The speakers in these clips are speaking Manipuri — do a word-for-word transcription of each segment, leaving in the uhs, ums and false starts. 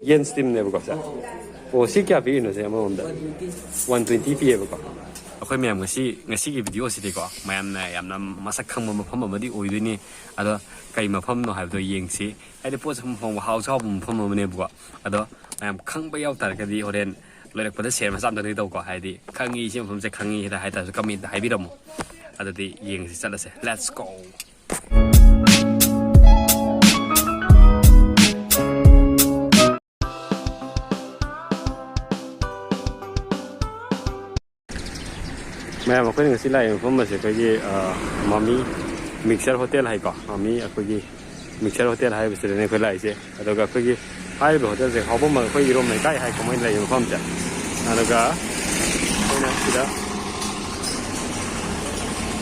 ꯌꯦꯟ ꯁ꯭ꯇꯤꯝꯅꯦꯕꯀꯣ ꯁꯦ꯫ ꯑꯣ, ꯁꯤ ꯀꯌꯥ ꯄꯤꯔꯤꯅꯣ ꯁꯦ, ꯑꯃꯃꯝꯗ? ꯋꯥꯟ ꯇ꯭ꯋꯦꯟꯇꯤ ꯄꯤꯌꯦꯕꯀꯣ꯫ ꯑꯩꯈꯣꯏ ꯃꯌꯥꯝ ꯉꯁꯤ, ꯉꯁꯤꯒꯤ ꯚꯤꯗꯤꯑꯣꯁꯤꯗꯤꯀꯣ, ꯃꯌꯥꯝꯅ ꯌꯥꯝꯅ ꯃꯁꯛ ꯈꯪꯕ ꯃꯐꯝ ꯑꯃꯗꯤ ꯑꯣꯏꯗꯣꯏꯅꯤ꯫ ꯑꯗꯣ ꯀꯩ ꯃꯐꯝꯅꯣ ꯍꯥꯏꯕꯗꯣ ꯌꯦꯡꯁꯤ꯫ ꯍꯥꯏꯗꯤ ꯄꯣꯠꯁꯨ ꯍꯣꯡꯕ, ꯍꯥꯎꯁꯨ ꯍꯥꯎꯕ ꯃꯐꯝ ꯑꯃꯅꯦꯕꯀꯣ꯫ ꯑꯗꯣ ꯃꯌꯥꯝ ꯈꯪꯕ ꯌꯥꯎ ꯇꯥꯔꯒꯗꯤ ꯍꯣꯔꯦꯟ ꯂꯣꯏꯔꯛꯄꯗ ꯁꯦꯌꯔ ꯃꯆꯥ ꯑꯝꯇꯪꯗꯤ ꯇꯧꯀꯣ꯫ ꯍꯥꯏꯗꯤ ꯈꯪꯉꯤ, ꯁꯤ ꯃꯐꯝꯁꯦ ꯈꯪꯉꯤ ꯍꯥꯏꯇꯥꯔꯁꯨ ꯀꯃꯦꯟꯇ ꯍꯥꯏꯕꯤꯔꯝꯃꯣ꯫ ꯑꯗꯨꯗꯤ ꯌꯦꯡꯁꯤ, ꯆꯠꯂꯁꯦ꯫ Let's go! ꯃꯌꯥꯝ, ꯑꯩꯈꯣꯏꯅ ꯉꯁꯤ ꯂꯥꯛꯏꯕ ꯃꯐꯝ ꯑꯁꯦ ꯑꯩꯈꯣꯏꯒꯤ, ꯑ, ꯃꯃꯤ ꯃꯤꯛꯆꯔ ꯍꯣꯇꯦꯜ ꯍꯥꯏꯀꯣ꯫ ꯃꯃꯤ ꯑꯩꯈꯣꯏꯒꯤ ꯃꯤꯛꯆꯔ ꯍꯣꯇꯦꯜ ꯍꯥꯏꯕꯁꯤꯗꯅꯦ ꯑꯩꯈꯣꯏ ꯂꯥꯛꯏꯁꯦ꯫ ꯑꯗꯨꯒ ꯑꯩꯈꯣꯏꯒꯤ ꯍꯥꯏꯔꯤꯕ ꯍꯣꯇꯦꯜꯁꯦ ꯍꯥꯎꯕꯝ ꯑꯩꯈꯣꯏ ꯏꯔꯣꯝ ꯂꯩꯀꯥꯏ ꯍꯥꯏꯀꯣ ꯃꯣꯏꯅ ꯂꯩꯔꯤꯕ ꯃꯐꯝꯁꯦ꯫ ꯑꯗꯨꯒ ꯑꯩꯈꯣꯏꯅ ꯁꯤꯗ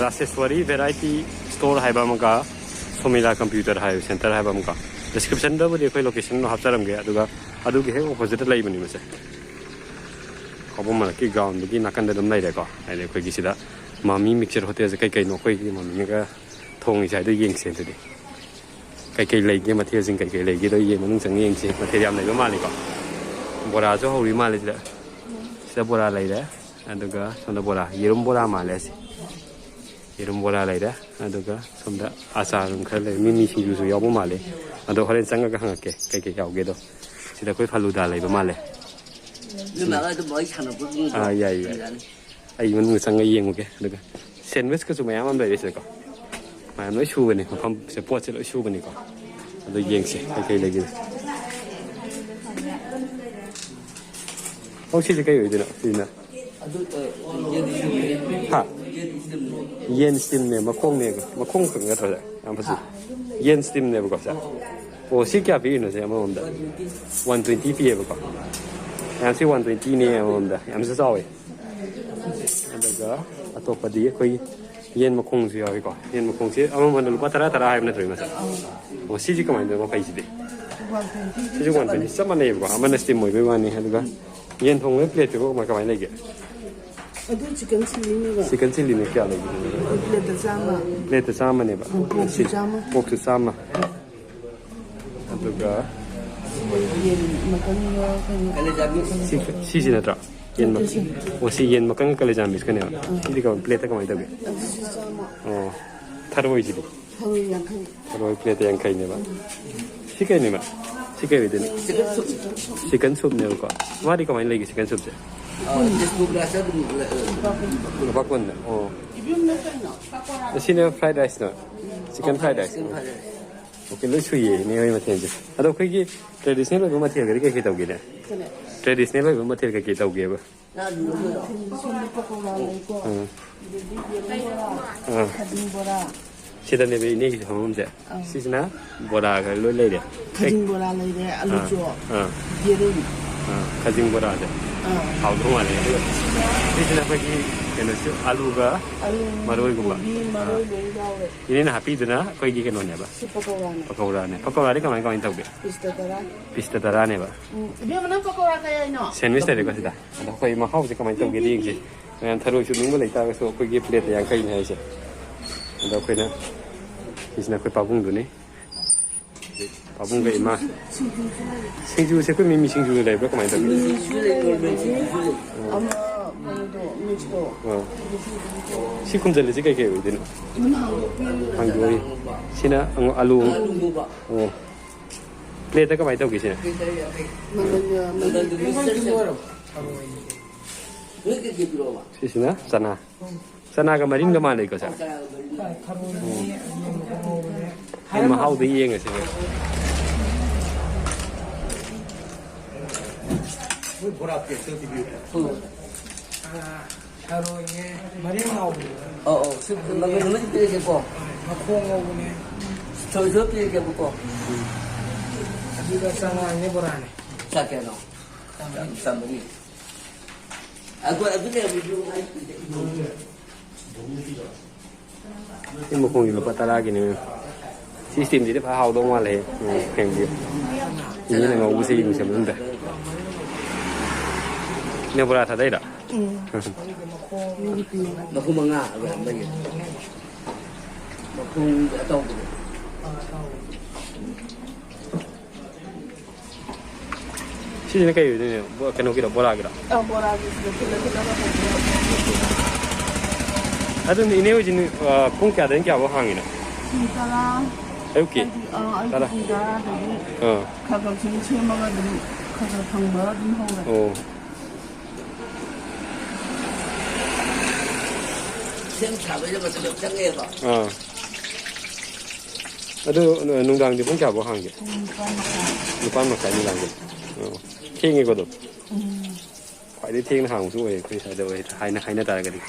ꯔꯥꯁꯦꯁ꯭ꯋꯥꯔꯤ ꯚꯦꯔꯥꯏꯇꯤ ꯁ꯭ꯇꯣꯔ ꯍꯥꯏꯕ ꯑꯃꯒ ꯁꯣꯃꯤꯂꯥ ꯀꯝꯄ꯭ꯌꯨꯇꯔ ꯍꯥꯏꯕ ꯁꯦꯟꯇꯔ ꯍꯥꯏꯕ ꯑꯃꯒ, ꯗꯤꯁꯀ꯭ꯔꯤꯞꯁꯟꯗꯕꯨꯗꯤ ꯑꯩꯈꯣꯏ ꯂꯣꯀꯦꯁꯟꯗꯣ ꯍꯥꯞꯆꯔꯝꯒꯦ꯫ ꯑꯗꯨꯒ ꯑꯗꯨꯒꯤ ꯍꯦꯛ ꯑꯣꯄꯣꯖꯤꯠꯇ ꯂꯩꯕꯅꯤ ꯃꯁꯦ꯫ ꯍꯥꯎꯕꯝ ꯃꯔꯛꯀꯤ ꯒ꯭ꯔꯥꯎꯟꯗꯨꯒꯤ ꯅꯥꯀꯟꯗ ꯑꯗꯨꯝ ꯂꯩꯔꯦꯀꯣ꯫ ꯍꯥꯏꯗꯤ ꯑꯩꯈꯣꯏꯒꯤ ꯁꯤꯗ ꯃꯃꯤ ꯃꯤꯛꯆꯔ ꯍꯣꯇꯦꯜꯁꯦ ꯀꯩ ꯀꯩꯅꯣ ꯑꯩꯈꯣꯏꯒꯤ ꯃꯃꯤꯅꯒ ꯊꯣꯡꯉꯤꯁꯦ ꯍꯥꯏꯗꯣ ꯌꯦꯡꯁꯦ꯫ ꯑꯗꯨꯗꯤ ꯀꯩ ꯀꯩ ꯂꯩꯒꯦ, ꯃꯊꯦꯜꯁꯤꯡ ꯀꯩ ꯀꯩ ꯂꯩꯒꯦꯗꯣ ꯌꯦꯡ ꯃꯅꯨꯡ ꯆꯪꯉ ꯌꯦꯡꯁꯦ꯫ ꯃꯊꯦꯜ ꯌꯥꯝ ꯂꯩꯕ ꯃꯥꯜꯂꯤꯀꯣ꯫ ꯕꯣꯔꯥꯁꯨ ꯍꯧꯔꯤ ꯃꯥꯜꯂꯦ ꯁꯤꯗ꯫ ꯁꯤꯗ ꯕꯣꯔꯥ ꯂꯩꯔꯦ, ꯑꯗꯨꯒ ꯁꯣꯝꯗ ꯕꯣꯔꯥ, ꯌꯦꯔꯨꯝ ꯕꯣꯔꯥ ꯃꯥꯜꯂꯦ ꯑꯁꯤ꯫ ꯌꯦꯔꯨꯝ ꯕꯣꯔꯥ ꯂꯩꯔꯦ, ꯑꯗꯨꯒ ꯁꯣꯝꯗ ꯑꯆꯥꯔ ꯅꯨꯡ ꯈꯔ ꯂꯩꯔꯦ, ꯃꯤꯃꯤ ꯁꯤꯡꯖꯨꯁꯨ ꯌꯥꯎꯕ ꯃꯥꯜꯂꯦ꯫ ꯑꯗꯣ ꯍꯣꯔꯦꯟ ꯆꯪꯉꯒ ꯍꯪꯉꯛꯀꯦ ꯀꯩ ꯀꯩ ꯌꯥꯎꯒꯦꯗꯣ꯫ ꯁꯤꯗ ꯑꯩꯈꯣꯏ ꯐꯂꯨꯗꯥ ꯂꯩꯕ ꯃꯥꯜꯂꯦ꯫ ꯅꯣꯏ ꯃꯥꯒ ꯑꯗꯨꯝ ꯋꯥꯔꯤ ꯁꯥꯟꯅꯕ ꯑꯥ, ꯌꯥꯏ, ꯌꯥꯏ꯫ ꯌꯥꯅꯤ꯫ ꯑꯩ ꯃꯅꯨꯡꯗ ꯆꯪꯉ ꯌꯦꯡꯉꯨꯒꯦ꯫ ꯑꯗꯨꯒ ꯁꯦꯟꯋꯤꯁꯀꯁꯨ ꯃꯌꯥꯝ ꯑꯃ ꯂꯩꯔꯦ ꯁꯤꯗꯀꯣ꯫ ꯃꯌꯥꯝ ꯂꯣꯏ ꯁꯨꯕꯅꯦ ꯃꯐꯝꯁꯦ, ꯄꯣꯠꯁꯦ ꯂꯣꯏ ꯁꯨꯕꯅꯤꯀꯣ꯫ ꯑꯗꯣ ꯌꯦꯡꯁꯦ ꯀꯩ ꯀꯩ ꯂꯩꯒꯦ꯫ ꯑꯣ, ꯁꯤꯁꯦ ꯀꯩ ꯑꯣꯏꯗꯣꯏꯅꯣ? ꯁꯤꯅ ꯑꯗꯨ, ꯑ, ꯌꯦꯟ ꯁ꯭ꯇꯤꯝꯅꯦ꯫ ꯍꯥ? ꯌꯦꯟ ꯁ꯭ꯇꯤꯝꯅꯦ꯫ ꯌꯦꯟ ꯁ꯭ꯇꯤꯝꯅꯦ, ꯃꯈꯣꯡꯅꯦ꯫ ꯃꯈꯣꯡ ꯈꯛ ꯅꯠꯇ꯭ꯔꯣ ꯁꯦ? ꯌꯥꯝ ꯐꯖꯩ꯫ ꯍꯥ? ꯌꯦꯟ ꯁ꯭ꯇꯤꯝꯅꯦꯕꯀꯣ ꯁꯦ꯫ ꯑꯣ, ꯁꯤ ꯀꯌꯥ ꯄꯤꯔꯤꯅꯣ ꯁꯦ ꯑꯃꯃꯝꯗ? One twenty. ꯋꯥꯟ ꯇ꯭ꯋꯦꯟꯇꯤ ꯄꯤꯌꯦꯕꯀꯣ꯫ ꯃꯌꯥꯝ ꯁꯤ ꯋꯥꯟ ꯇ꯭ꯋꯦꯟꯇꯤꯅꯦ ꯑꯃꯃꯝꯗ꯫ ꯌꯥꯝꯁꯨ ꯆꯥꯎꯋꯦ꯫ ꯑꯗꯨꯒ ꯑꯇꯣꯞꯄꯗꯤ ꯑꯩꯈꯣꯏꯒꯤ ꯌꯦꯟ ꯃꯈꯣꯡꯁꯨ ꯌꯥꯎꯏꯀꯣ꯫ ꯌꯦꯟ ꯃꯈꯣꯡꯁꯦ ꯑꯃꯃꯝꯗ ꯂꯨꯄꯥ ꯇꯔꯥ ꯇꯔꯥ ꯍꯥꯏꯕ ꯅꯠꯇ꯭ꯔꯣ, ꯏꯃꯥ? ꯑꯣ, ꯁꯤꯁꯦ ꯀꯃꯥꯏꯅ ꯇꯧꯕ ꯃꯈꯩꯁꯤꯗꯤ? One twenty. ꯁꯤꯁꯨ ꯋꯥꯟ ꯇ꯭ꯋꯦꯟꯇꯤ ꯆꯞ ꯃꯥꯟꯅꯩꯕꯀꯣ꯫ ꯑꯃꯅ ꯁ꯭ꯇꯤꯝ ꯑꯣꯏꯕꯩ ꯋꯥꯅꯤ꯫ ꯑꯗꯨꯒ ꯌꯦꯟ ꯊꯣꯡꯕꯒꯤ ꯄ꯭ꯂꯦꯠꯇꯨꯕꯨ ꯀꯃꯥꯏ, ꯀꯃꯥꯏꯅ ꯂꯩꯒꯦ? ꯑꯗꯨ ꯆꯤꯀꯟ ꯆꯤꯂꯤꯅꯦꯕ꯫ ꯆꯤꯀꯟ ꯆꯤꯂꯤꯅ ꯀꯌꯥ ꯂꯩꯒꯦ? ꯄ꯭ꯂꯦꯠꯇ ꯆꯥꯝꯃ꯫ ꯄ꯭ꯂꯦꯠꯇ ꯆꯥꯝꯃꯅꯦꯕ꯫ ꯎꯝ, ꯄꯣꯛꯁꯨ ꯆꯥꯝꯃ꯫ ꯄꯣꯛꯁꯨ ꯆꯥꯝꯃ꯫ ꯑꯗꯨꯒ ꯌꯦꯟ ꯃꯀꯟꯒ ꯀꯩꯅꯣ, ꯀꯂꯦꯖꯥ ꯃꯤꯛꯁ꯫ ꯁꯤ, ꯁꯤꯁꯤ ꯅꯠꯇ꯭ꯔꯣ? ꯌꯦꯟ ꯃ-, ꯅꯠꯇꯦ, ꯁꯤ꯫ ꯑꯣ, ꯁꯤ ꯌꯦꯟ ꯃꯀꯟꯒ ꯀꯂꯦꯖꯥ ꯃꯤꯛꯁꯀꯅꯦꯕ꯫ ꯑꯥ꯫ ꯁꯤꯗꯤ ꯀꯃꯥꯏ, ꯄ꯭ꯂꯦꯠꯇ ꯀꯃꯥꯏꯅ ꯇꯧꯒꯦ? ꯑꯗꯨꯁꯨ ꯆꯥꯝꯃ꯫ ꯑꯣ, ꯊꯔꯣꯏꯁꯤꯗꯤ? ꯊꯔꯣꯏ ꯌꯥꯡꯈꯩ꯫ ꯊꯔꯣꯏ ꯄ꯭ꯂꯦꯠꯇ ꯌꯥꯡꯈꯩꯅꯦꯕ꯫ ꯁꯤ ꯀꯩꯅꯦꯕ? ꯁꯤ ꯀꯩ ꯑꯣꯏꯗꯣꯏꯅꯣ? Chicken soup. ꯆꯤꯀꯟ ꯁꯨꯞꯅꯦꯕꯀꯣ꯫ ꯃꯥꯗꯤ ꯀꯃꯥꯏꯅ ꯂꯩꯒꯦ, ꯆꯤꯀꯟ ꯁꯨꯞꯁꯦ? ꯑꯥ, ꯇꯦꯖꯄꯨꯔ ꯒ꯭ꯂꯥꯁꯇ ꯑꯗꯨꯝ ꯂꯩ-, ꯂꯨꯄꯥ ꯀꯨꯟꯗ꯫ ꯑꯣ꯫ ꯏꯕꯦꯝꯃ ꯀꯩꯅꯣ? ꯁꯤꯅ ꯐ꯭ꯔꯥꯏꯗ ꯔꯥꯏꯁꯅ? ꯆꯤꯀꯟ ꯐ꯭ꯔꯥꯏꯗ ꯔꯥꯏꯁ꯫ ꯆꯤꯀꯟ ꯐ꯭ꯔꯥꯏꯗ ꯔꯥꯏꯁ꯫ ꯑꯣꯀꯦ, ꯂꯣꯏ ꯁꯨꯏꯌꯦ ꯏꯅꯦ ꯍꯣꯏ ꯃꯊꯦꯜꯁꯦ꯫ ꯑꯗꯣ ꯑꯩꯈꯣꯏꯒꯤ ꯇ꯭ꯔꯦꯗꯤꯁꯅꯦꯜ ꯑꯣꯏꯕ ꯃꯊꯦꯜꯒꯗꯤ ꯀꯩꯀꯩ ꯇꯧꯒꯦꯅꯦ? ꯀꯩꯅꯣ? ꯇ꯭ꯔꯦꯗꯤꯁꯅꯦꯜ ꯑꯣꯏꯕ ꯃꯊꯦꯜ ꯀꯩꯀꯩ ꯇꯧꯒꯦꯕ? ꯁꯣꯝꯗ ꯄꯀꯧꯔꯥ ꯂꯩꯀꯣ꯫ ꯎꯝ꯫ ꯑꯗꯒꯤ ꯌꯦꯔꯨꯝ ꯕꯣꯔꯥ, ꯑꯥ꯫ ꯈꯥꯖꯤꯡ ꯕꯣꯔꯥ꯫ ꯁꯤꯗꯅꯦꯕ ꯏꯅꯦꯒꯤꯁꯨ ꯐꯝꯐꯝꯁꯦ꯫ ꯑꯥ꯫ ꯁꯤꯁꯤꯅ ꯕꯣꯔꯥꯒ ꯂꯣꯏ ꯂꯩꯔꯦ꯫ ꯈꯥꯖꯤꯡ ꯕꯣꯔꯥ ꯂꯩꯔꯦ, ꯑꯂꯨ ꯑꯥ꯫ ꯆꯣꯞ, ꯑꯥ꯫ ꯌꯦꯔꯨꯝ꯫ ꯑꯥ, ꯈꯥꯖꯤꯡ ꯕꯣꯔꯥꯁꯦ꯫ ꯑꯥ꯫ ꯍꯥꯎꯗꯧ ꯃꯥꯜꯂꯦ꯫ ꯑꯗꯨꯒ ꯁꯤꯁꯤꯅ ꯑꯩꯈꯣꯏꯒꯤ ꯀꯩꯅꯣꯁꯨ, ꯑꯂꯨꯒ ꯑꯂꯨ, ꯃꯔꯣꯏꯒꯨꯝꯕ꯫ ꯀꯣꯕꯤ, ꯑꯥ꯫ ꯃꯔꯣꯏ ꯂꯣꯏ ꯌꯥꯎꯔꯦ꯫ ꯏꯅꯦꯅ ꯍꯥꯞꯄꯤꯗꯨꯅ ꯑꯩꯈꯣꯏꯒꯤ ꯀꯩꯅꯣꯅꯦꯕ꯫ ꯁꯤ ꯄꯀꯧꯔꯥꯅꯦ꯫ ꯄꯀꯧꯔꯥꯅꯦ꯫ ꯄꯀꯧꯔꯥꯗꯤ ꯀꯃꯥꯏ ꯀꯃꯥꯏꯅ ꯇꯧꯒꯦ? ꯄꯤꯁꯇ ꯇꯔꯥ꯫ ꯄꯤꯁꯇ ꯇꯔꯥꯅꯦꯕ꯫ ꯎꯝ꯫ ꯏꯕꯦꯝꯃ, ꯅꯪ ꯄꯀꯧꯔꯥ ꯀꯌꯥ ꯍꯥꯏꯅꯣ? ꯁꯦꯟꯋꯤꯁ ꯂꯩꯔꯦꯀꯣ ꯁꯤꯗ꯫ ꯑꯗꯣ ꯑꯩꯈꯣꯏ ꯃꯍꯥꯎꯁꯦ ꯀꯃꯥꯏꯅ ꯇꯧꯒꯦꯗꯤ ꯌꯦꯡꯁꯤ꯫ ꯃꯌꯥꯝ ꯊꯔꯣꯏ ꯆꯨꯞꯅꯤꯡꯕ ꯂꯩꯇꯥꯔꯒꯁꯨ ꯑꯩꯈꯣꯏꯒꯤ ꯄ꯭ꯂꯦꯠꯇ ꯌꯥꯡꯈꯩꯅꯦ ꯍꯥꯏꯁꯦ꯫ ꯑꯗꯣ ꯑꯩꯈꯣꯏꯅ ꯁꯤꯁꯤꯅ ꯑꯩꯈꯣꯏ ꯄꯥꯕꯨꯡꯗꯨꯅꯤ꯫ ꯄꯥꯕꯨꯡꯒ ꯏꯃꯥ꯫ ꯁꯤꯡꯖꯨꯁꯦ ꯑꯩꯈꯣꯏ ꯃꯤꯃꯤ ꯁꯤꯡꯖꯨ ꯂꯩꯕ꯭ꯔꯥ ꯀꯃꯥꯏꯅ ꯇꯧꯒꯦ? ꯃꯤꯃꯤ ꯁꯤꯡꯖꯨ ꯂꯩ, ꯃꯤꯃꯤ ꯁꯤꯡꯖꯨꯁꯨ ꯂꯩ꯫ ꯑꯃ ꯀꯩꯅꯣꯗꯣ, ꯃꯤꯛꯁꯇꯣ꯫ ꯑꯥ꯫ ꯁꯤ ꯈꯨꯝꯖꯤꯜꯂꯤꯁꯤ ꯀꯩꯀꯩ ꯑꯣꯏꯗꯣꯏꯅꯣ? ꯑꯗꯨꯝ ꯍꯥꯡꯗꯣꯛꯄꯤꯔꯣ꯫ ꯍꯥꯡꯗꯣꯛꯑꯣ꯫ ꯁꯤꯅ ꯑꯃꯨꯛ ꯑꯂꯨ꯫ ꯑꯂꯨ ꯉꯧꯕ꯫ ꯑꯣ꯫ ꯄ꯭ꯂꯦꯠꯇ ꯀꯃꯥꯏꯅ ꯇꯧꯒꯦ ꯁꯤꯅ? ꯃꯪꯒꯟꯒ, ꯃꯪꯒꯟꯗꯨ ꯃꯤꯛꯁ ꯇꯧꯁꯜꯂꯣ꯫ ꯅꯣꯏ ꯀꯩꯀꯩ ꯄꯤꯔꯛꯑꯣꯕ? ꯁꯤꯁꯤꯅ ꯆꯅꯥ꯫ ꯆꯅꯥꯒ ꯃꯔꯤꯟꯒ ꯃꯥꯟꯅꯩꯀꯣ, ꯁꯥꯔ? ꯆꯅꯥꯒ ꯃꯔꯤꯟꯒ꯫ ꯑꯩ ꯃꯍꯥꯎꯗ ꯌꯦꯡꯉꯁꯤꯅꯦ꯫ ꯃꯣꯏ ꯕꯣꯔꯥ ꯄ꯭ꯂꯦꯠꯇ ꯄꯤꯕꯤꯌꯨ꯫ ꯎꯝ꯫ ꯊꯔꯣꯏꯅꯦ, ꯃꯔꯤꯟ ꯉꯧꯕꯅꯦ꯫ ꯑꯧ, ꯑꯧ, ꯁꯤ ꯃꯃꯤꯡ ꯑꯃꯗꯤ ꯄꯤꯔꯒꯦꯀꯣ꯫ ꯃꯈꯣꯡ ꯉꯧꯕꯅꯦ꯫ ꯊꯔꯣꯏꯁꯨ ꯄꯤꯔꯒꯦꯕꯀꯣ꯫ ꯑꯗꯨꯒ ꯆꯉꯥꯡꯅꯦ, ꯕꯣꯔꯥꯅꯦ꯫ ꯆꯥ ꯀꯌꯥꯅꯣ? ꯆꯥꯝꯃꯔꯤ꯫ ꯆꯥꯝꯃꯔꯤ꯫ ꯑꯩꯈꯣꯏ ꯑꯗꯨ ꯂꯩꯔꯝꯃꯤꯗꯨ ꯑꯩ ꯁꯤ ꯃꯈꯣꯡꯒꯤ ꯂꯨꯄꯥ ꯇꯔꯥꯒꯤꯅꯦ꯫ ꯁꯤ ꯁ꯭ꯇꯤꯝꯁꯤꯗꯤ ꯐꯖ ꯍꯥꯎꯗꯧ ꯃꯥꯜꯂꯦ꯫ ꯎꯝ, ꯌꯦꯡꯕꯤꯌꯨ꯫ ꯏꯅꯦꯅ ꯉꯧꯕꯁꯦ ꯌꯦꯡꯁꯦ ꯃꯅꯨꯡꯗ꯫ ꯏꯅꯦ, ꯕꯣꯔꯥ ꯊꯥꯗꯩꯔꯣ? ꯎꯝ꯫ ꯃꯈꯣꯡ ꯃꯉꯥ ꯑꯗꯨ ꯑꯃꯒꯤ꯫ ꯃꯈꯣꯡ ꯑꯇꯥꯎꯕꯗꯣ꯫ ꯁꯤꯁꯤꯅ ꯀꯩ ꯑꯣꯏꯗꯣꯏꯅꯣ? ꯕꯣ-, ꯀꯩꯅꯣꯒꯤꯔꯣ, ꯕꯣꯔꯥꯒꯤꯔꯣ? ꯑ, ꯕꯣꯔꯥꯒꯤꯁꯤꯗ ꯊꯤꯜꯂ ꯊꯤꯜꯂꯒ ꯇꯧꯕꯤꯔꯣ꯫ ꯑꯗꯨꯅ ꯏꯅꯦ ꯍꯣꯏꯁꯤ ꯅꯨ-, ꯑ, ꯄꯨꯡ ꯀꯌꯥꯗꯩꯅ ꯀꯌꯥꯐꯥꯎ ꯍꯥꯡꯉꯤꯅꯣ? ꯄꯨꯡ ꯇꯔꯥ꯫ ꯑꯌꯨꯛꯀꯤ? ꯍꯥꯏꯗꯤ, ꯑ, ꯑꯌꯨꯛꯀꯤ ꯇꯔꯥ꯫ ꯄꯨꯡ ꯇꯔꯥꯗꯒꯤ ꯑꯥ꯫ ꯈꯔ ꯈꯔ ꯁꯨꯝ ꯁꯦꯝꯃꯒ ꯑꯗꯨꯝ ꯈꯔ ꯈꯔ ꯐꯪꯕ ꯑꯗꯨꯝ ꯍꯧꯔꯦ꯫ ꯑꯣ꯫ ꯁꯦꯝ ꯁꯥꯕꯩꯗ ꯃꯇꯝ ꯌꯥꯝ ꯆꯪꯉꯦꯕ꯫ ꯑꯥ꯫ ꯑꯗꯨ ꯅꯨꯡꯗꯥꯡꯗꯤ ꯄꯨꯡ ꯀꯌꯥꯐꯥꯎ ꯍꯥꯡꯒꯦ? ꯄꯨꯡ ꯅꯤꯄꯥꯟ ꯃꯈꯥꯏ꯫ ꯅꯤꯄꯥꯟ ꯃꯈꯥꯏ ꯅꯨꯡꯗꯥꯡꯒꯤ? ꯑꯣ꯫ ꯊꯦꯡꯉꯦꯀꯣ ꯑꯗꯨꯝ? ꯎꯝ꯫ ꯈ꯭ꯋꯥꯏꯗꯒꯤ ꯊꯦꯡꯅ ꯍꯥꯡꯕꯁꯨ ꯑꯣꯏꯌꯦ ꯑꯩꯈꯣꯏ ꯁ꯭ꯋꯥꯏꯗ ꯑꯣꯏ-, ꯍꯥꯏꯅ, ꯍꯥꯏꯅ ꯇꯥꯔꯒꯗꯤ꯫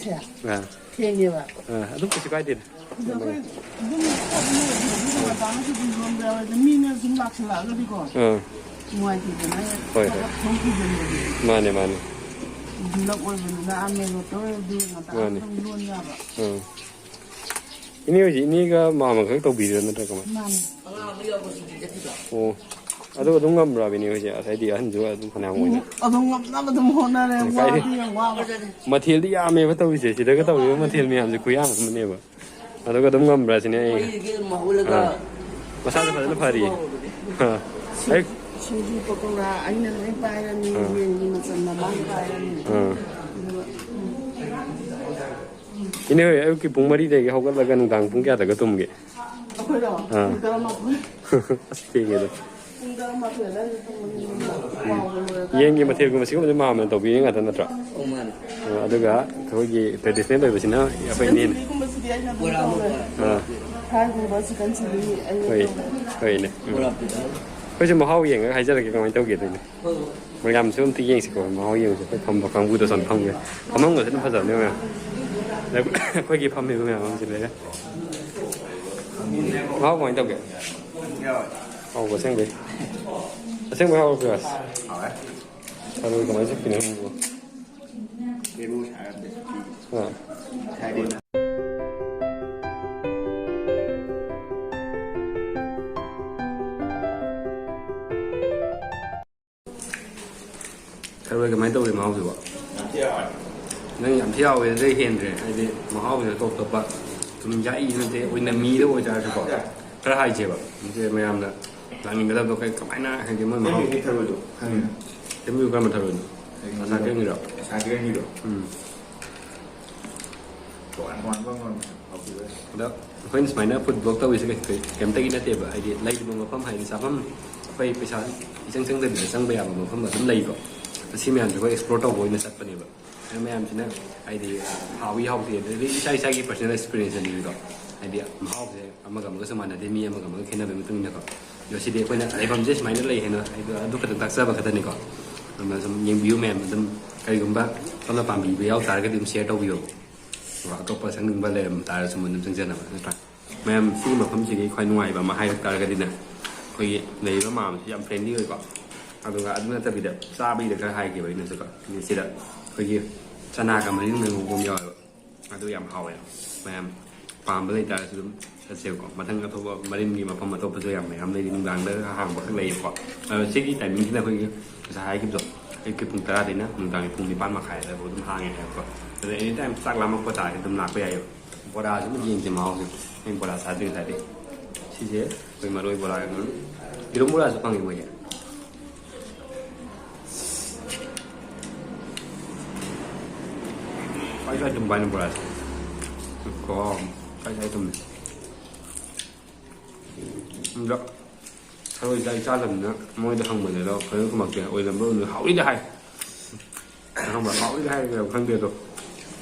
ꯁꯦ꯫ ꯑꯥ꯫ ꯊꯦꯡꯉꯦꯕ꯫ ꯑꯥ, ꯑꯗꯨꯝ ꯀꯩꯁꯨ ꯀꯥꯏꯗꯦꯗ꯫ ꯑꯗꯣ ꯑꯩꯈꯣꯏ ꯑꯗꯨꯝ ꯈꯔ ꯑꯗꯨꯝ ꯂꯩꯔꯗꯤ ꯑꯗꯨꯝ ꯉꯟꯇꯥꯅꯁꯨ ꯑꯗꯨꯝ ꯂꯣꯟꯕ ꯌꯥꯎꯋꯦ꯫ ꯑꯗꯣ ꯃꯤꯅ ꯁꯨꯝ ꯂꯥꯛꯁꯜꯂꯛꯑꯒꯗꯤꯀꯣ, ꯑꯥ꯫ ꯅꯨꯡꯉꯥꯏꯇꯦꯗꯅ꯫ ꯍꯣꯏ, ꯍꯣꯏ꯫ ꯊꯕꯛ ꯊꯣꯛꯈꯤꯕꯅꯦꯕ꯫ ꯃꯥꯅꯦ, ꯃꯥꯅꯦ꯫ ꯗꯤꯂꯛ ꯑꯣꯏꯕꯅꯤꯅ ꯑꯥ ꯃꯦꯟ ꯔꯣꯗꯇ ꯑꯣꯏꯔꯗꯤ ꯉꯟꯇꯥꯅ ꯃꯥꯅꯦ꯫ ꯑꯗꯨꯝ ꯂꯣꯟ ꯌꯥꯕ꯫ ꯑꯥ꯫ ꯏꯅꯦ ꯍꯣꯏꯁꯦ ꯏꯅꯦꯒ ꯃꯥꯃ ꯈꯛ ꯇꯧꯕꯤꯔꯤꯔꯣ ꯅꯠꯇ꯭ꯔꯥ ꯀꯃꯥꯏꯅ? ꯃꯥꯅꯦ꯫ ꯑꯣ꯫ ꯑꯗꯨ ꯑꯗꯨꯝ ꯉꯝꯕ꯭ꯔꯥꯕ ꯏꯅꯦ ꯍꯣꯏꯁꯦ? ꯍꯥꯏꯗꯤ ꯑꯍꯟꯁꯨ ꯑꯗꯨꯝ ꯐꯅꯌꯥꯝ ꯑꯣꯏꯅ꯫ ꯑꯗꯨꯝ ꯉꯝꯅꯕ ꯑꯗꯨꯝ ꯍꯣꯠꯅꯔꯦ꯫ ꯀꯥꯏꯗꯩ-, ꯋꯥꯗꯤ ꯌꯥꯝ ꯋꯥꯕ꯫ ꯃꯊꯦꯜꯗꯤ ꯌꯥꯝꯃꯦꯕ ꯇꯧꯔꯤꯁꯦ꯫ ꯁꯤꯗꯒ ꯇꯧꯔꯤꯕ ꯃꯊꯦꯜ ꯃꯌꯥꯝꯁꯦ ꯈꯨꯌꯥꯝ ꯑꯃꯅꯦꯕ꯫ ꯑꯗꯨꯒ ꯑꯗꯨꯝ ꯉꯝꯕ꯭ꯔꯥ ꯁꯤꯅꯦ ꯑꯩ꯫ ꯃꯩꯗꯒꯤ ꯑꯗꯨꯝ ꯍꯧꯒꯠꯂꯒ ꯑꯥ꯫ ꯃꯁꯥꯁꯨ ꯐꯖꯅ ꯐꯔꯤꯌꯦ꯫ ꯑꯥ꯫ ꯁꯤꯡ-, ꯑꯩ ꯁꯤꯡꯖꯨ ꯄꯀꯧꯔꯥ ꯑꯩꯅ ꯂꯣꯏ ꯄꯥꯏꯔꯅꯤ, ꯑꯥ꯫ ꯌꯦꯟꯒꯤ ꯃꯆꯜ ꯃꯃꯥꯡ ꯄꯥꯏꯔꯅꯤ꯫ ꯑꯥ꯫ ꯑꯗꯨꯒ, ꯎꯝ꯫ ꯏꯅꯦ ꯍꯣꯏ ꯑꯌꯨꯛꯀꯤ ꯄꯨꯡ ꯃꯔꯤꯗꯒꯤ ꯍꯧꯒꯠꯂꯒ ꯅꯨꯡꯗꯥꯡ ꯄꯨꯡ ꯀꯌꯥꯗꯒ ꯇꯨꯝꯒꯦ? ꯑꯩꯈꯣꯏꯔꯣ? ꯑꯥ꯫ ꯄꯨꯡ ꯇꯔꯥꯃꯥꯊꯣꯏ꯫ ꯑꯁ, ꯊꯦꯡꯉꯦꯗ꯫ ꯄꯨꯡ ꯇꯔꯥꯃꯥꯊꯣꯏ ꯑꯗꯥꯏꯗ ꯇꯨꯝꯕꯅꯤ꯫ ꯎꯝ꯫ ꯌꯦꯟꯒꯤ ꯃꯊꯦꯜꯒꯨꯝꯕ ꯁꯤꯒꯨꯝꯕꯁꯦ ꯃꯥꯝꯃꯅ ꯇꯧꯕꯤꯔꯤ ꯉꯥꯛꯇ ꯅꯠꯇ꯭ꯔꯣ? ꯑꯧ, ꯃꯥꯅꯦ꯫ ꯑ, ꯑꯗꯨꯒ ꯑꯩꯈꯣꯏꯒꯤ traditional ꯑꯣꯏꯕꯁꯤꯅ ꯑꯩꯈꯣꯏ ꯏꯅꯦꯅ꯫ ꯆꯤꯛꯀꯟ ꯆꯤꯂꯤꯒꯨꯝꯕꯁꯤꯗꯤ ꯑꯩꯅ ꯑꯗꯨꯝ ꯇꯧꯔꯦ꯫ ꯑꯥ꯫ ꯐ꯭ꯔꯥꯏꯒꯨꯝꯕ ꯆꯤꯛꯀꯟ ꯆꯤꯂꯤ ꯑꯩꯅ ꯍꯣꯏ, ꯇꯧꯔꯦ꯫ ꯍꯣꯏꯅꯦ꯫ ꯎꯝ꯫ ꯑꯩꯈꯣꯏꯁꯨ ꯃꯍꯥꯎ ꯌꯦꯡꯉꯒ ꯍꯥꯏꯖꯔꯛꯀꯦ ꯀꯃꯥꯏꯅ ꯇꯧꯒꯦꯗꯣ ꯏꯅꯦ꯫ ꯃꯌꯥꯝꯁꯨ ꯑꯝꯇ ꯌꯦꯡꯁꯤꯀꯣ, ꯃꯍꯥꯎ ꯌꯦꯡꯉꯨꯁꯦ꯫ ꯑꯩꯈꯣꯏ ꯐꯝꯕ ꯀꯥꯡꯕꯨꯗꯣ ꯁꯨꯝ ꯐꯝꯒꯦ꯫ ꯐꯝꯐꯝꯒꯁꯦ ꯑꯗꯨꯝ ꯐꯖꯕꯅꯦ ꯃꯌꯥꯝ꯫ ꯑꯩꯈꯣꯏꯒꯤ ꯐꯝꯃꯤꯕ ꯃꯌꯥꯝ ꯑꯃꯁꯨ ꯂꯩꯔꯦ꯫ ꯃꯍꯥꯎ ꯀꯃꯥꯏꯅ ꯇꯧꯒꯦ? ꯍꯥꯎꯕ ꯑꯁꯦꯡꯕꯩ? ꯑꯁꯦꯡꯕꯩ ꯍꯥꯎꯕ꯭ꯔꯣ ꯄꯤꯌꯥꯁ? ꯍꯥꯎꯋꯦ꯫ ꯊꯔꯣꯏ ꯀꯃꯥꯏꯅ ꯆꯨꯞꯄꯤꯅꯣ ꯈꯪꯕ꯭ꯔꯣ? ꯏꯔꯨ ꯁꯥꯔꯝꯗꯦ꯫ ꯑꯥ꯫ ꯉꯁꯥꯏꯗꯤ꯫ ꯊꯔꯣꯏ ꯀꯃꯥꯏꯅ ꯇꯧꯔꯤ ꯃꯍꯥꯎꯁꯤꯕꯣ? ꯌꯥꯝ ꯊꯤ ꯍꯥꯎꯋꯦ꯫ ꯅꯪ ꯌꯥꯝ ꯊꯤ ꯍꯥꯎꯋꯦ ꯑꯗꯨꯗꯩ ꯍꯦꯟꯗ꯭ꯔꯦ꯫ ꯍꯥꯏꯗꯤ ꯃꯍꯥꯎꯁꯤꯅ ꯇꯣꯞ ꯇꯣꯞꯄ꯫ ꯁꯨꯝ ꯌꯥꯛꯏ ꯅꯠꯇꯦ, ꯑꯣꯏꯅꯝꯃꯤꯗ ꯑꯣꯏꯇꯥꯔꯁꯨꯀꯣ꯫ ꯈꯔ ꯍꯥꯏꯁꯦꯕ꯫ ꯅꯠꯇꯦ ꯃꯌꯥꯝꯅ ꯂꯥꯛꯅꯤꯡꯒꯗꯕꯗꯣ ꯀꯩ, ꯀꯃꯥꯏꯅ ꯍꯥꯏꯗꯤ ꯃꯣꯏ ꯃꯍꯥꯎ? ꯊꯔꯣꯏꯗꯣ ꯈꯪꯉꯤꯅ? ꯊꯦꯝꯕꯤꯌꯨ ꯀꯔꯝꯕ ꯊꯔꯣꯏꯅꯣ? ꯀꯩꯅꯣ, ꯑꯁꯥ ꯀꯦꯔꯪꯒꯤꯔꯣ? ꯑꯁꯥ ꯀꯦꯔꯪꯒꯤꯗꯣ꯫ ꯎꯝ꯫ ꯇꯣꯉꯥꯟ ꯇꯣꯉꯥꯟꯕ ꯃꯔꯝ ꯍꯥꯎꯈꯤꯕ꯫ ꯑꯗ ꯑꯩꯈꯣꯏꯅ ꯁꯨꯃꯥꯏꯅ ꯐꯨꯗ ꯕ꯭ꯂꯣꯛ ꯇꯧꯔꯤꯁꯦ ꯀꯩ-, ꯀꯩ-, ꯀꯩꯝꯇꯒꯤ ꯅꯠꯇꯦꯕ꯫ ꯍꯥꯏꯗꯤ ꯂꯩꯔꯤꯕ ꯃꯐꯝ, ꯍꯥꯏꯗꯤ ꯆꯥꯐꯝ, ꯑꯩꯈꯣꯏ ꯄꯩꯁꯥ ꯏꯆꯪ ꯆꯪꯗꯕꯤꯗ ꯆꯪꯕ ꯌꯥꯕ ꯃꯐꯝ ꯑꯗꯨꯝ ꯂꯩꯀꯣ꯫ ꯑꯁꯤ ꯃꯌꯥꯝꯁꯦ ꯑꯩꯈꯣꯏ ꯑꯦꯛꯁꯄ꯭ꯂꯣꯔ ꯇꯧꯕ ꯑꯣꯏꯅ ꯆꯠꯄꯅꯦꯕ꯫ ꯑꯗꯨ ꯃꯌꯥꯝꯁꯤꯅ ꯍꯥꯏꯗꯤ ꯍꯥꯎꯏ ꯍꯥꯎꯇꯦ, ꯑꯗꯨꯗꯤ ꯏꯁꯥ ꯏꯁꯥꯒꯤ ꯄꯔꯁꯣꯅꯦꯜ ꯑꯦꯛꯁꯄꯤꯔꯤꯌꯦꯟꯁ ꯑꯅꯤꯀꯣ꯫ ꯍꯥꯏꯗꯤ ꯃꯍꯥꯎꯁꯦ ꯑꯃꯒ ꯑꯃꯒꯁꯨ ꯃꯥꯟꯅꯗꯦ, ꯃꯤ ꯑꯃꯒ ꯑꯃꯒ ꯈꯦꯠꯅꯕꯒꯤ ꯃꯇꯨꯡ ꯏꯟꯅꯀꯣ꯫ ꯑꯗꯣ ꯁꯤꯗꯤ ꯑꯩꯈꯣꯏꯅ ꯂꯩꯐꯝꯁꯦ ꯁꯨꯃꯥꯏꯅ ꯂꯩ ꯍꯥꯏꯅ ꯑꯩꯗꯣ ꯑꯗꯨ ꯈꯛꯇꯪ ꯇꯥꯛꯆꯕ ꯈꯛꯇꯅꯤꯀꯣ꯫ ꯑꯗꯨꯅ ꯁꯨꯝ ꯌꯦꯡꯕꯤꯌꯨ ꯃꯌꯥꯝ, ꯑꯗꯨꯝ ꯀꯔꯤꯒꯨꯝꯕ ꯁꯣꯝꯅ ꯄꯥꯝꯕꯤꯕ ꯌꯥꯎ ꯇꯥꯔꯒꯗꯤ ꯑꯗꯨꯝ ꯁꯤꯌꯔ ꯇꯧꯕꯤꯌꯣ꯫ ꯑꯗꯨꯒ ꯑꯇꯣꯞꯄ ꯆꯪꯅꯤꯡꯕ ꯂꯩꯔꯝ ꯇꯥꯔꯁꯨ ꯑꯗꯨꯝ ꯆꯪꯖꯅꯕ ꯅꯠꯇ꯭ꯔꯥ? ꯃꯌꯥꯝ ꯁꯤꯒꯤ ꯃꯐꯝꯁꯤꯒꯤ ꯈ꯭ꯋꯥꯏ ꯅꯨꯡꯉꯥꯏꯕ ꯑꯃ ꯍꯥꯏꯔꯛ ꯇꯥꯔꯒꯗꯤꯅꯦ, ꯑꯩꯈꯣꯏꯒꯤ ꯂꯩꯔꯤꯕ ꯃꯌꯥꯝꯁꯤ ꯌꯥꯝ ꯐ꯭ꯔꯦꯟꯂꯤ ꯑꯣꯏꯀꯣ꯫ ꯑꯗꯨꯒ ꯑꯗꯨ ꯅꯠꯇꯕꯤꯗ ꯆꯥꯕꯒꯤꯗ ꯈꯔ ꯍꯥꯏꯒꯦꯕ ꯑꯩꯅꯁꯨꯀꯣ꯫ ꯁꯤꯗ ꯑꯩꯈꯣꯏꯒꯤ ꯆꯅꯥꯒ ꯃꯔꯤꯜꯒ ꯉꯧꯕ ꯑꯃ ꯌꯥꯎꯋꯦꯕ꯫ ꯑꯗꯨ ꯌꯥꯝ ꯍꯥꯎꯋꯦ꯫ ꯃꯌꯥꯝ ꯄꯥꯝꯕ ꯂꯩꯇꯥꯔꯁꯨ ꯑꯗꯨꯝ ꯆꯠꯁꯦꯕꯀꯣ꯫ ꯃꯊꯪ ꯑꯇꯣꯞꯄ ꯃꯔꯤꯜꯒꯤ ꯃꯐꯝ ꯑꯇꯣꯞꯄꯁꯨ ꯌꯥꯝ ꯃꯌꯥꯝ ꯂꯩꯔꯤ, ꯅꯨꯡꯗꯥꯡꯗ ꯍꯥꯡꯕꯈꯛ ꯂꯩꯌꯦꯕꯀꯣ꯫ ꯑꯗꯣ ꯁꯤꯒꯤ ꯇꯥꯏꯃꯤꯡꯁꯤꯅ ꯑꯩꯈꯣꯏꯒꯤ ꯉꯁꯥꯏ ꯍꯥꯏꯈꯤꯕꯗꯣ, ꯑꯌꯨꯛꯀꯤ ꯄꯨꯡ ꯇꯔꯥꯗꯩꯅ ꯅꯨꯡꯗꯥꯡꯒꯤ ꯄꯨꯡ ꯅꯤꯄꯥꯟ ꯃꯈꯥꯏ ꯑꯗꯨꯋꯥꯏꯐꯥꯎ ꯑꯗꯨꯝ ꯍꯥꯡꯉꯦ ꯍꯥꯏꯕꯀꯣ꯫ ꯑꯗꯣ ꯑꯦꯅꯤ ꯇꯥꯏꯝ ꯆꯥꯛ ꯂꯥꯝꯃꯛꯄ ꯇꯥꯔꯗꯤ ꯑꯗꯨꯝ ꯂꯥꯛꯄ ꯌꯥꯏꯌꯦꯕ꯫ ꯕꯣꯔꯥꯁꯤꯃ ꯌꯦꯡꯁꯦ ꯃꯍꯥꯎꯁꯦ꯫ ꯑꯩ ꯕꯣꯔꯥ ꯆꯥꯗ꯭ꯔꯤ ꯉꯁꯥꯏꯗꯤ꯫ ꯁꯤꯁꯦ ꯑꯩꯈꯣꯏ ꯃꯔꯣꯏ ꯕꯣꯔꯥ, ꯌꯦꯔꯨꯝ ꯕꯣꯔꯥꯁꯨ ꯐꯪꯉꯦ ꯃꯣꯏꯁꯦ꯫ ꯀꯥꯏ ꯀꯥꯏ ꯇꯨꯝꯕ ꯍꯥꯏꯅꯣ ꯕꯣꯔꯥꯁꯦ? ꯀꯣ, ꯀꯥꯏ ꯀꯥꯏ ꯇꯨꯝꯃꯤ? ꯑꯗꯣ ꯊꯔꯣꯏ ꯆꯥꯏ ꯆꯥꯗꯕꯅꯤꯅ ꯃꯣꯏꯗ ꯍꯪꯕꯅꯦ, ꯑꯗꯣ ꯐꯖꯅ ꯈꯨꯝꯃꯛꯇꯦ꯫ ꯑꯣꯏꯔꯝꯕ꯭ꯔꯥ ꯑꯣꯏꯔꯝꯗ꯭ꯔꯥ ꯍꯥꯎꯏꯗꯤ ꯍꯥꯏ꯫ ꯈꯪꯕ꯭ꯔꯥ? ꯍꯥꯎꯏꯗꯤ ꯍꯥꯏ, ꯀꯩꯅꯣ ꯈꯪꯗꯦ ꯑꯗꯣ꯫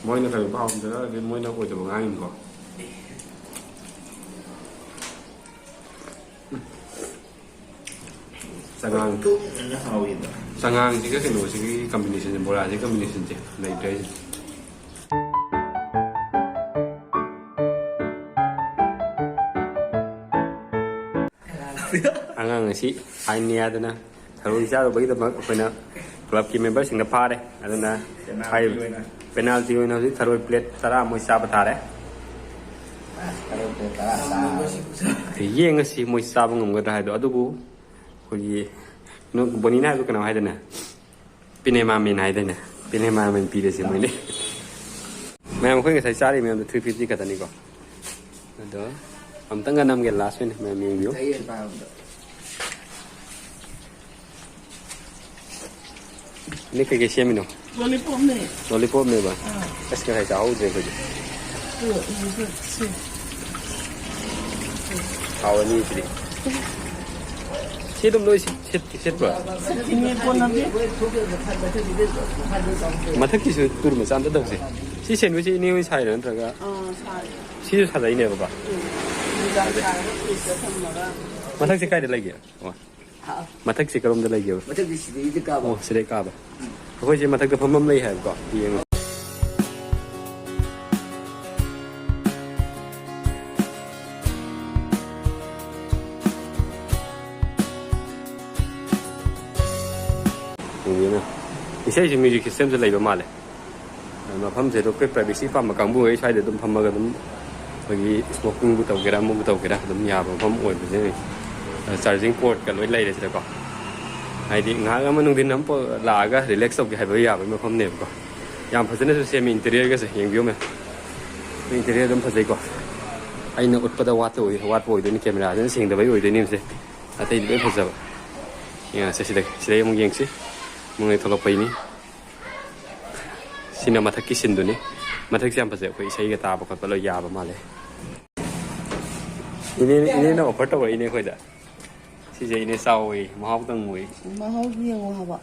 ꯃꯣꯏꯅ ꯀꯔꯤꯒꯨꯝꯕ ꯍꯥꯎꯔꯝꯗ꯭ꯔꯒꯗꯤ ꯃꯣꯏꯅ ꯑꯣꯏꯗꯕ ꯉꯥꯡꯉꯤꯅꯤꯀꯣ꯫ ꯆꯉꯥꯡ꯫ ꯇꯨꯝꯅ ꯍꯥꯎꯋꯤꯗ꯫ ꯆꯉꯥꯡꯁꯤꯒ ꯀꯩꯅꯣꯁꯤꯒꯤ ꯀꯝꯕꯤꯅꯦꯁꯟꯁꯦ, ꯕꯣꯔꯥꯁꯤꯒꯤ ꯀꯝꯕꯤꯅꯦꯁꯟꯁꯦ ꯂꯩꯇ꯭ꯔꯦ ꯍꯥꯏꯁꯤꯅꯤ꯫ ꯑꯉꯥꯡ ꯑꯁꯤ ꯑꯥꯏꯟ ꯌꯥꯗꯅ ꯊꯔꯣꯏ ꯆꯥꯔꯨꯕꯒꯤꯗꯃꯛ ꯑꯩꯈꯣꯏꯅ ꯀ꯭ꯂꯕꯀꯤ ꯃꯦꯝꯕꯔꯁꯤꯡꯗ ꯐꯥꯔꯦ꯫ ꯑꯗꯨꯅ ꯄꯦꯅꯥꯜꯇꯤ ꯍꯥꯏꯔꯤꯕ ꯑꯣꯏꯅ꯫ ꯄꯦꯅꯥꯜꯇꯤ ꯑꯣꯏꯅ ꯍꯧꯖꯤꯛ ꯊꯔꯣꯏ ꯄ꯭ꯂꯦꯠ ꯇꯔꯥ ꯃꯣꯏ ꯆꯥꯕ ꯊꯥꯔꯦ꯫ ꯑꯁ, ꯊꯔꯣꯏ ꯄ꯭ꯂꯦꯠ ꯇꯔꯥ ꯆꯥꯔꯦ꯫ ꯌꯦꯡꯉꯁꯤ ꯃꯣꯏ ꯆꯥꯕ ꯉꯝꯒꯗ꯭ꯔꯥ ꯍꯥꯏꯗꯣ꯫ ꯑꯗꯨꯕꯨ ꯑꯩꯈꯣꯏꯒꯤ ꯀꯩꯅꯣ, ꯕꯣꯅꯤꯅ ꯍꯥꯏꯕꯗꯣ ꯀꯩꯅꯣ ꯍꯥꯏꯗꯅꯦ, ꯄꯤꯅꯦꯃꯥꯃꯦꯟ ꯍꯥꯏꯗꯅꯦ, ꯄꯤꯅꯦꯃꯥꯃꯦꯟ ꯄꯤꯔꯁꯤ ꯃꯣꯏꯅꯤ꯫ ꯃꯌꯥꯝ ꯑꯩꯈꯣꯏ ꯉꯁꯥꯏ ꯆꯥꯔꯤ ꯃꯌꯥꯝꯗꯣ ꯊ꯭ꯔꯤ ꯐꯤꯐꯇꯤ ꯈꯛꯇꯅꯤꯀꯣ꯫ ꯑꯗꯣ ꯑꯝꯇꯪꯒ ꯅꯝꯒꯦ ꯂꯥꯁ ꯑꯣꯏꯅ ꯃꯌꯥꯝ ꯌꯦꯡꯕꯤꯌꯨ꯫ ꯆꯍꯤ ꯑꯃ ꯄꯥꯔꯝꯕꯗꯣ꯫ ꯅꯦ, ꯀꯩꯀꯩ ꯁꯦꯝꯃꯤꯅꯣ? ꯂꯣꯂꯤꯄꯣꯞꯅꯦ꯫ ꯂꯣꯂꯤꯄꯣꯞꯅꯦꯕ? ꯑꯥ꯫ ꯑꯁ, ꯉꯁꯥꯏ ꯆꯥꯍꯧꯗ꯭ꯔꯦ ꯑꯩꯈꯣꯏꯗꯤ꯫ ꯇꯨ, ꯎꯝ, ꯇꯨ, ꯁꯤ꯫ ꯍꯥꯎꯔꯅꯤ ꯁꯤꯗꯤ꯫ ꯁꯤ ꯑꯗꯨꯝ ꯂꯣꯏ ꯁꯤꯠ-, ꯁꯤꯠ-, ꯁꯤꯠꯄ꯭ꯔꯣ? ꯁꯤꯠꯈꯤꯅꯤ ꯀꯣꯟꯅꯗꯤ꯫ ꯃꯊꯛꯀꯤꯁꯨ ꯇꯨꯔ ꯃꯆꯥ ꯑꯝꯇ ꯇꯧꯁꯦ꯫ ꯁꯤ ꯁꯦꯟꯕꯁꯤ ꯏꯅꯦ ꯍꯣꯏ ꯁꯥꯏꯔꯣ ꯅꯠꯇ꯭ꯔꯒ? ꯑꯥ, ꯁꯥꯏ꯫ ꯁꯤꯁꯨ ꯁꯥꯖꯩꯅꯦꯕꯀꯣ? ꯎꯝ꯫ ꯗꯤꯖꯥꯏꯟ ꯁꯥꯔꯒ ꯐ꯭ꯔꯤꯖꯇ ꯊꯝꯃꯒ꯫ ꯃꯊꯛꯁꯦ ꯀꯥꯏꯗ ꯂꯩꯒꯦ? ꯑꯣ꯫ ꯍꯥ? ꯃꯊꯛꯁꯦ ꯀꯔꯣꯝꯗ ꯂꯩꯒꯦꯕ? ꯃꯊꯛꯇꯤ ꯁꯤꯗꯩꯗ ꯀꯥꯕ꯫ ꯑꯣ, ꯁꯤꯗꯩ ꯀꯥꯕ꯫ ꯑꯩꯈꯣꯏꯁꯦ ꯃꯊꯛꯇ ꯐꯝꯐꯝ ꯂꯩ ꯍꯥꯏꯕꯀꯣ, ꯌꯦꯡꯉꯣ꯫ ꯌꯦꯡꯉꯣ꯫ ꯏꯁꯩꯁꯦ ꯃ꯭ꯌꯨꯖꯤꯛ ꯁꯤꯁꯇꯦꯝꯁꯨ ꯂꯩꯕ ꯃꯥꯜꯂꯦ꯫ ꯃꯐꯝꯁꯦ ꯑꯗꯣ ꯑꯩꯈꯣꯏ ꯄ꯭ꯔꯥꯏꯚꯦꯁꯤ ꯄꯥꯝꯕ ꯀꯥꯡꯕꯨ ꯑꯣꯏ ꯁ꯭ꯋꯥꯏꯗ ꯑꯗꯨꯝ ꯐꯝꯃꯒ ꯑꯗꯨꯝ ꯑꯩꯈꯣꯏꯒꯤ ꯁ꯭ꯃꯣꯀꯤꯡꯕꯨ ꯇꯧꯒꯦꯔꯥ, ꯑꯃꯕꯨ ꯇꯧꯒꯦꯔꯥ, ꯑꯗꯨꯝ ꯌꯥꯕ ꯃꯐꯝ ꯑꯣꯏꯕꯁꯦ꯫ ꯆꯥꯔꯖꯤꯡ ꯄꯣꯔꯠꯀ ꯂꯣꯏ ꯂꯩꯔꯦ ꯁꯤꯗꯀꯣ꯫ ꯍꯥꯏꯗꯤ ꯉꯥꯏꯍꯥꯛ ꯑꯃ ꯅꯨꯡꯊꯤꯟ ꯑꯃ ꯄꯣ-, ꯂꯥꯛꯑꯒ ꯔꯤꯂꯦꯛꯁ ꯇꯧꯒꯦ ꯍꯥꯏꯕ ꯌꯥꯕꯒꯤ ꯃꯐꯝꯅꯦꯕꯀꯣ꯫ ꯌꯥꯝ ꯐꯖꯅꯁꯨ ꯁꯦꯝꯃꯤ ꯏꯟꯇꯤꯔꯤꯌꯔꯒꯁꯦ, ꯌꯦꯡꯕꯤꯌꯣ ꯃꯌꯥꯝ꯫ ꯏꯟꯇꯤꯔꯤꯌꯔ ꯑꯗꯨꯝ ꯐꯖꯩꯀꯣ꯫ ꯑꯩꯅ ꯎꯠꯄꯗ ꯋꯥꯠꯇ ꯑꯣꯏ-, ꯋꯥꯠꯄ ꯑꯣꯏꯗꯣꯏꯅꯤ, ꯀꯦꯃꯦꯔꯥꯁꯤꯅ ꯁꯦꯡꯗꯕꯩ ꯑꯣꯏꯗꯣꯏꯅꯤ ꯃꯁꯦ꯫ ꯑꯇꯩꯗꯤ ꯂꯣꯏ ꯐꯖꯕ꯫ ꯌꯦꯡꯉꯁꯦ ꯁꯤꯗꯒꯤ, ꯁꯤꯗꯩ ꯑꯃꯨꯛ ꯌꯦꯡꯁꯤ꯫ ꯃꯣꯏ ꯊꯣꯛꯂꯛꯄꯩꯅꯤ꯫ ꯁꯤꯅ ꯃꯊꯛꯀꯤ ꯁꯤꯟꯗꯨꯅꯤ꯫ ꯃꯊꯛꯁꯦ ꯌꯥꯝ ꯐꯖꯩ, ꯑꯩꯈꯣꯏ ꯏꯁꯩꯒ ꯇꯥꯕ ꯈꯣꯠꯄ ꯂꯣꯏ ꯌꯥꯕ ꯃꯥꯜꯂꯦ꯫ ꯏꯅꯦ, ꯏꯅꯦꯅ ꯑꯣꯐꯔ ꯇꯧꯔꯛꯏꯅꯦ ꯑꯩꯈꯣꯏꯗ꯫ ꯁꯤꯁꯦ ꯏꯅꯦ ꯆꯥꯎꯋꯤ, ꯃꯍꯥꯎ ꯇꯪꯉꯨꯏ꯫ ꯃꯍꯥꯎ ꯌꯦꯡꯉꯣ ꯍꯥꯏꯕ꯫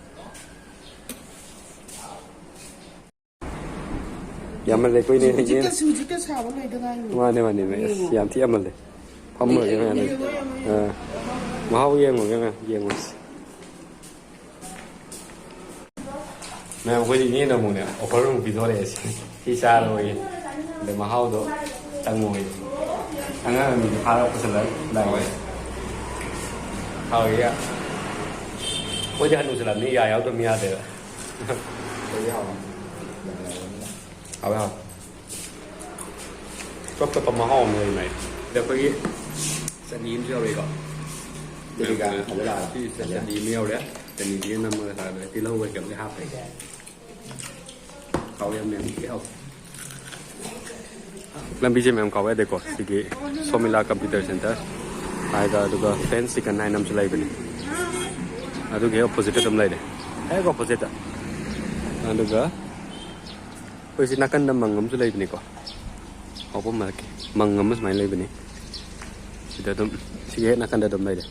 ꯌꯥꯝꯃꯜꯂꯦ ꯑꯩꯈꯣꯏꯅꯦ꯫ ꯍꯧꯖꯤꯛꯇ, ꯍꯧꯖꯤꯛꯇ ꯁꯥꯕ ꯂꯣꯏꯗ ꯉꯥꯏꯔꯤ꯫ ꯃꯥꯅꯦ, ꯃꯥꯅꯦ, ꯃꯥꯅꯦ꯫ ꯑꯁ, ꯌꯦꯡꯉꯣ꯫ ꯌꯥꯝ ꯊꯤ ꯌꯥꯝꯃꯜꯂꯦ꯫ ꯐꯝꯃꯒꯦ ꯃꯌꯥꯝ꯫ ꯌꯦꯡꯉꯣ, ꯌꯦꯡꯉꯣ, ꯌꯦꯡꯉꯣ꯫ ꯑꯥ꯫ ꯃꯍꯥꯎ ꯌꯦꯡꯉꯨꯒꯦ ꯃꯌꯥꯝ, ꯌꯦꯡꯉꯨꯁꯤ꯫ ꯃꯌꯥꯝ, ꯑꯩꯈꯣꯏꯗꯤ ꯏꯅꯦꯅ ꯑꯃꯨꯛꯅꯦ, ꯑꯣꯐꯔ ꯑꯃꯨꯛ ꯄꯤꯊꯣꯔꯛꯑꯦ ꯁꯤ꯫ ꯁꯤ ꯆꯥꯔꯣꯏꯌꯦ꯫ ꯑꯗ ꯃꯍꯥꯎꯗꯣ ꯇꯪꯉꯣꯏꯌꯦ꯫ ꯑꯉꯥꯡ ꯑꯅꯤꯗꯤ ꯐꯥꯔꯒ ꯄꯨꯁꯜꯂ ꯂꯥꯛꯑꯦ꯫ ꯍꯥꯎꯋꯦ꯫ ꯑꯩꯈꯣꯏꯗꯤ ꯍꯅꯨꯁꯜꯂꯕꯅꯤ, ꯌꯥ ꯌꯥꯎꯗꯕ ꯌꯥꯗꯦꯕ꯫ ꯑꯩꯈꯣꯏꯗꯤ ꯍꯥꯎꯋꯦ꯫ ꯍꯥꯎꯋꯦ, ꯍꯥꯎꯋꯦ꯫ ꯇꯣꯞ ꯇꯣꯞꯄ ꯃꯍꯥꯎ ꯑꯃ ꯂꯩ ꯃꯥꯏ꯫ ꯑꯗ ꯑꯩꯈꯣꯏꯒꯤ ꯆꯠꯅꯤ ꯑꯃꯁꯨ ꯌꯥꯎꯔꯛꯏꯀꯣ꯫ ꯇꯤꯜꯍꯧꯒ ꯐꯖꯅ ꯁꯤ ꯆꯠꯅꯤ ꯑꯃ ꯌꯥꯎꯔꯦ꯫ ꯆꯠꯅꯤꯁꯤꯒ ꯅꯝꯃꯒ ꯆꯥꯕꯗ ꯇꯤꯜꯍꯧꯒ ꯀꯩꯅꯣꯒ ꯍꯥꯞꯄꯦ꯫ ꯍꯥꯎꯋꯦ ꯌꯥꯝ, ꯌꯥꯝ ꯊꯤ ꯍꯥꯎꯋꯦ꯫ ꯂꯝꯕꯤꯁꯦ ꯃꯌꯥꯝ ꯀꯥꯎ ꯌꯥꯗꯦꯀꯣ꯫ ꯁꯤꯒꯤ ꯁꯣꯃꯤꯂꯥ ꯀꯝꯄ꯭ꯌꯨꯇꯔ ꯁꯦꯟꯇꯔ ꯍꯥꯏꯗ, ꯑꯗꯨꯒ ꯐ꯭ꯔꯦꯟꯁ ꯆꯤꯀꯟ ꯍꯥꯏꯅ ꯑꯃꯁꯨ ꯂꯩꯕꯅꯦ꯫ ꯑꯗꯨꯒꯤ ꯍꯦꯛ ꯑꯣꯄꯣꯖꯤꯠꯇ ꯑꯗꯨꯝ ꯂꯩꯔꯦ꯫ ꯍꯦꯛ ꯑꯣꯄꯣꯖꯤꯠꯇ꯫ ꯑꯗꯨꯒ ꯑꯩꯈꯣꯏ ꯁꯤ ꯅꯥꯀꯟꯗ ꯃꯪ ꯑꯃꯁꯨ ꯂꯩꯕꯅꯤꯀꯣ, ꯍꯧꯕ ꯃꯔꯛꯀꯤ ꯃꯪ ꯑꯃ ꯁꯨꯃꯥꯏꯅ ꯂꯩꯕꯅꯤ꯫ ꯁꯤꯗ ꯑꯗꯨꯝ, ꯁꯤꯒꯤ ꯍꯦꯛ ꯅꯥꯀꯟꯗ ꯑꯗꯨꯝ ꯂꯩꯔꯦ꯫